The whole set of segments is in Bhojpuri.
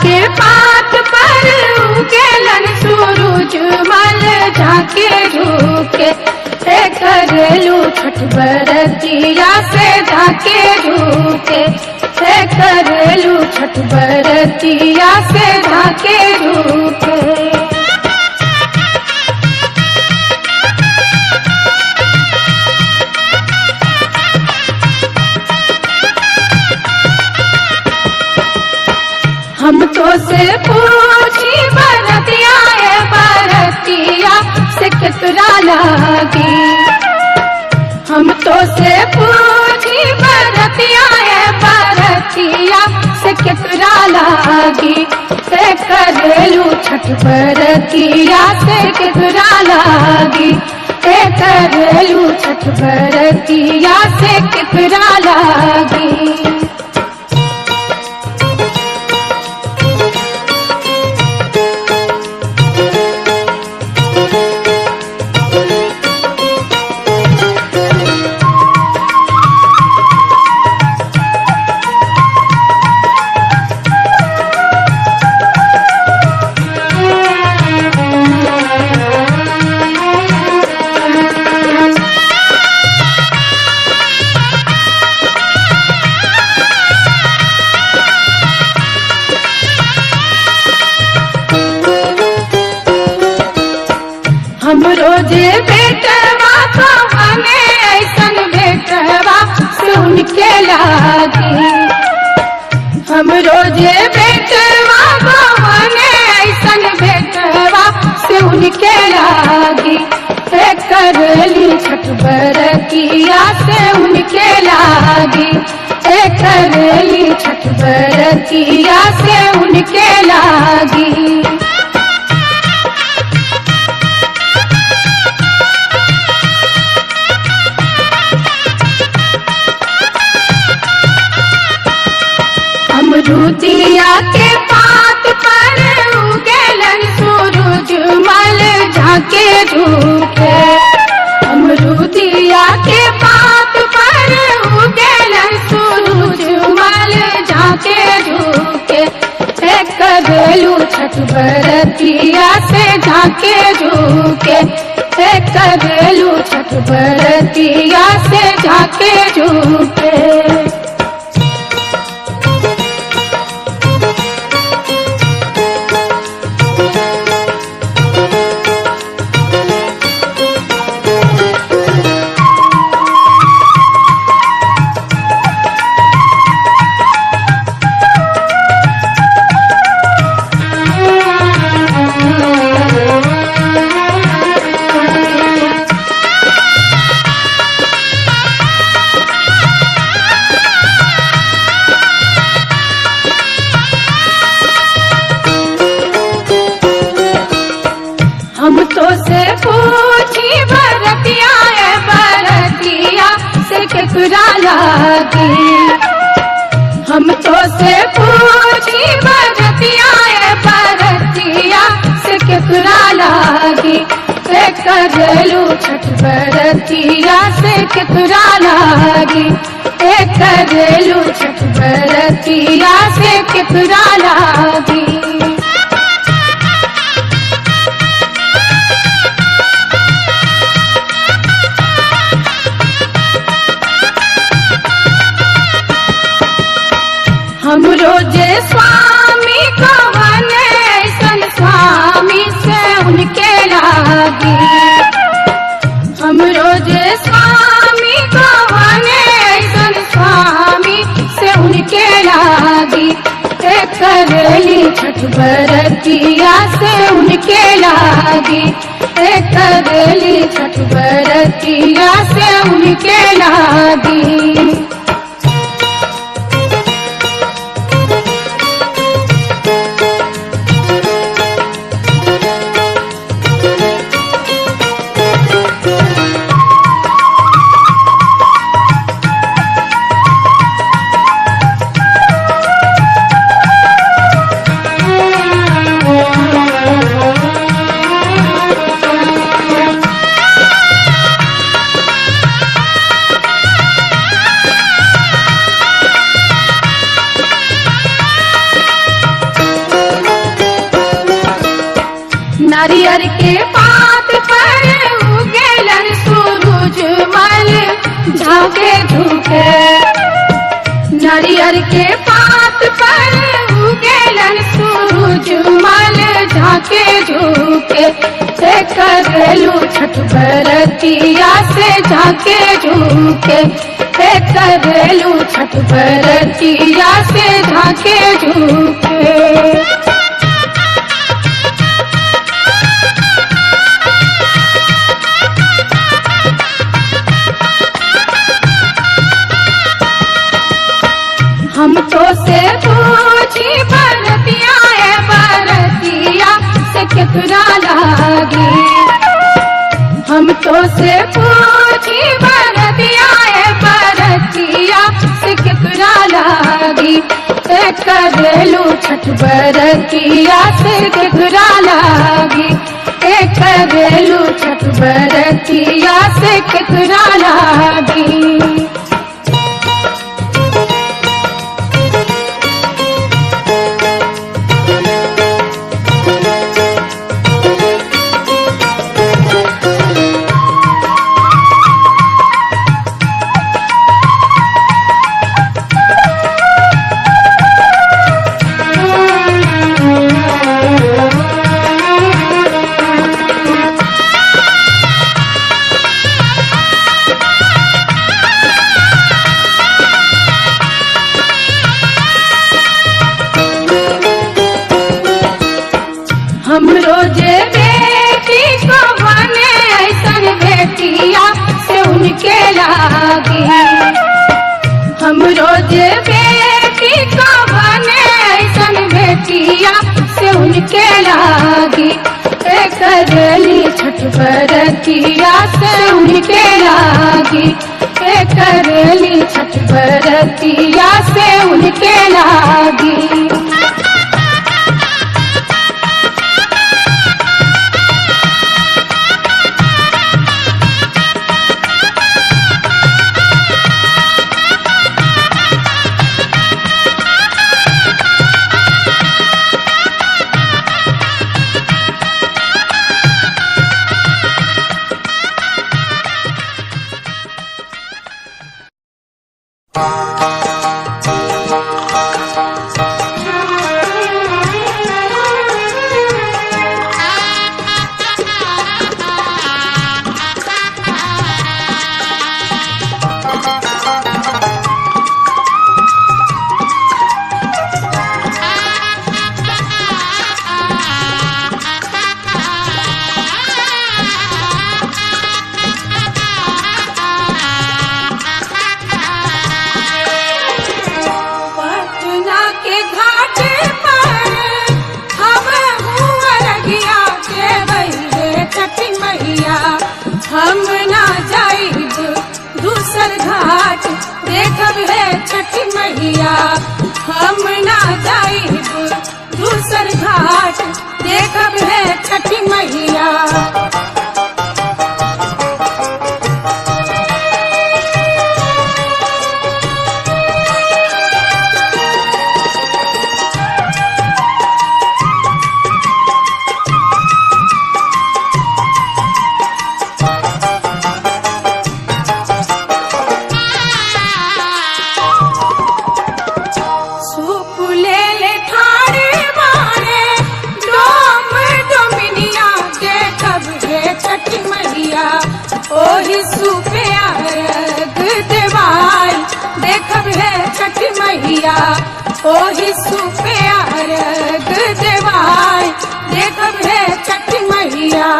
के पात पर उगेलन सूरज मल झाके झुके, से करेलू छठ बरतिया से झाके झुके, से करेलू छठ बरतिया से झाके झुके। हम तो से पूछी बरतिया ए बरतिया से कितना लागी, हम तो से पूछी बरतिया ए बरतिया से कितना लागी, से करेलू छठ बरतिया से कितना लागी, से करेलू छठ बरतिया से कितना लागी। हम रोजे बेटवा को हमें ऐसन बेटवा सुन के लागी, हम रोजे बेटवा को हमें ऐसन बेटवा सुन के लागी, से करली छठ बरतिया से उनके लागी, से करली छठ बरतिया से उनके लागी। अमरूदिया के पात पर उगेलन सूरज मल झाके झुके, अमरूदिया के पात पर उगेलन सूरज मल झाके झुके, से करेलू छठ बरतिया से झाके झुके, से करेलू छठ बरतिया से झाके झुके। हम तो से पूछी बरतिया ए बरतिया से केकरा लागी, हम तो से पूछी बरतिया ए बरतिया से केकरा लागी, से करेलू छठ बरतिया से केकरा लागी, से करेलू छठ बरतिया से केकरा लागी। हम रोजे स्वामी कवन ऐसन स्वामी से उनके लागी, हम रोजे स्वामी कवन ऐसन स्वामी से उनके लागी, से करेली छठ बरतिया से उनके लागी, से करेली छठ बरतिया से उनके लागी। नारियर के पात पर उगेलन सूरज मल झाके झुके। नारियर के पात पर उगेलन सूरज मल झाके झुके। से करेलू छठ बरतिया से झाके झुके। से करेलू छठ बरतिया से झाके झुके। हम तो से पूछी बरतिया ए बरतिया से केकरा लागी। हम तो से पूछी बरतिया ए बरतिया से केकरा लागी। से करेलू छठ बरतिया से केकरा लागी। से करेलू छठ बरतिया से केकरा लागी। हम रोजे बेटी को बने ऐसन बेटिया से उनके लागी। हम रोजे बेटी को बने ऐसन बेटिया से उनके लागी। से करेली छठ बरतिया से उनके लागी। से करेली छठ बरतिया से उनके लागी। पटना के घाट पर हम रगिया के बहिरे छठी मैया। हम ना जाइब दूसर घाट देखब है छठी मैया। हम ना जाइब दूसर घाट देखब है छठी मैया। सूप ले ले ठाड़े मारे डोम डोमिनिया देखब हे छठी मैया। ओही सूपे अर्घ देवाई देखब हे छठी मैया। ओही सूपे अर्घ देवाई देखब हे छठी मैया।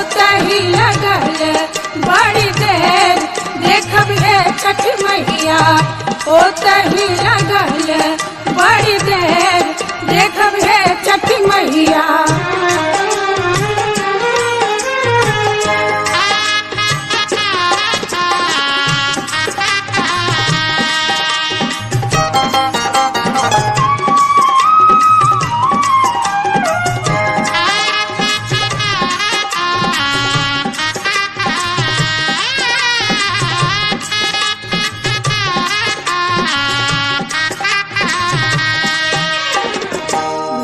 ओतही लगल बड़ी देर देखब हे छठ मैया, ओतही लगल बड़ी देर देखब हे छठ मैया।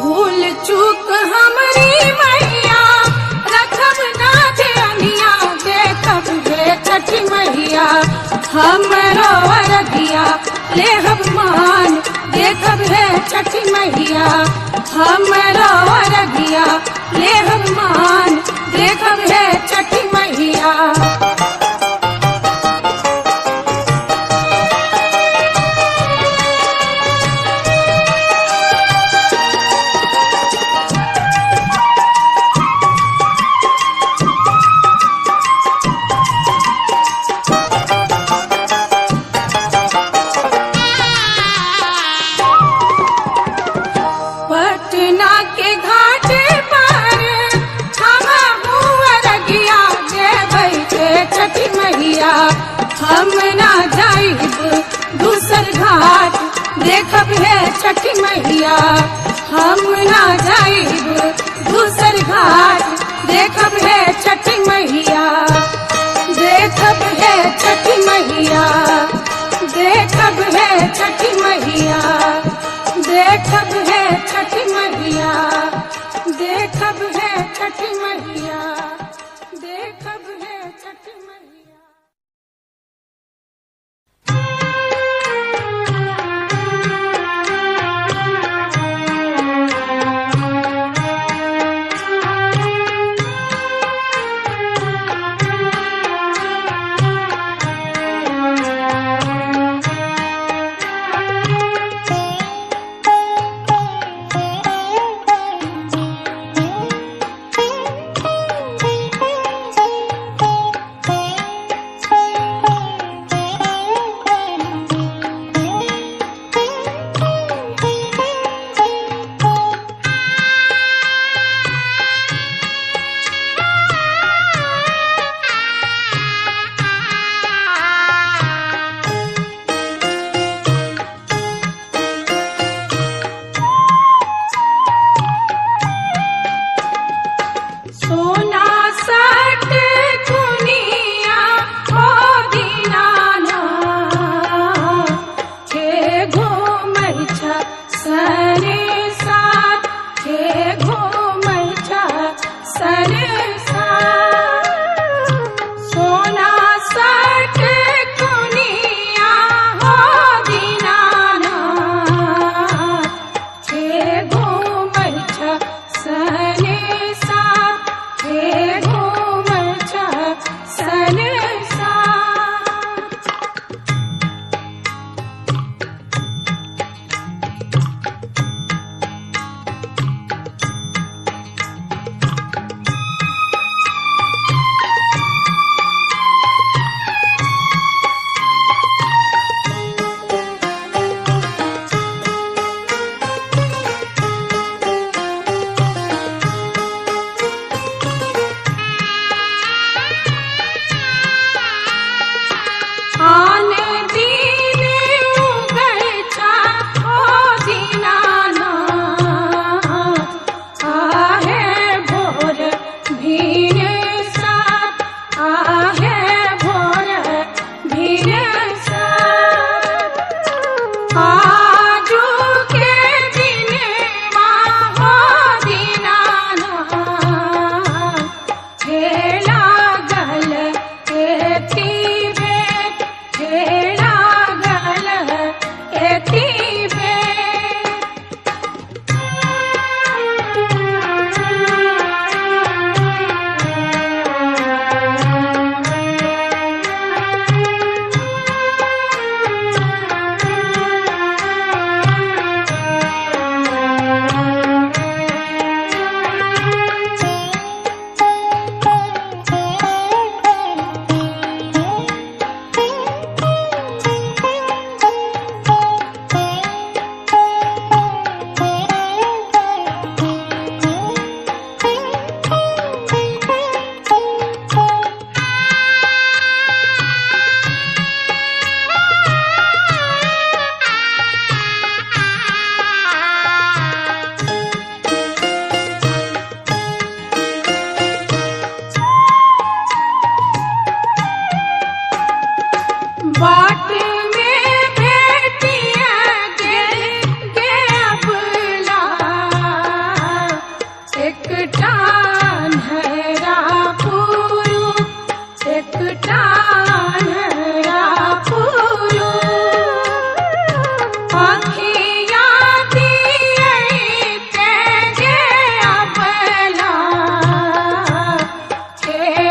भूल चूक हमरी मैया रखब ना ध्यानिया, देखब हे छठ मैया हमरो अरगिया लेहब मान, देखब हे छठ मैया हमरो अरगिया लेहब मान, देखब हे छठ मैया। पटना के घाट पर हम अरगिया देबै के छठ मैया, हम ना जाइब दूसर घाट देखब हे छठ मैया, हम ना जाइब दूसर घाट देखब हे छठ मैया, देखब हे छठ मैया, देखब हे छठ मैया, देखब हे छठ मैया, देखब हे छठ मैया।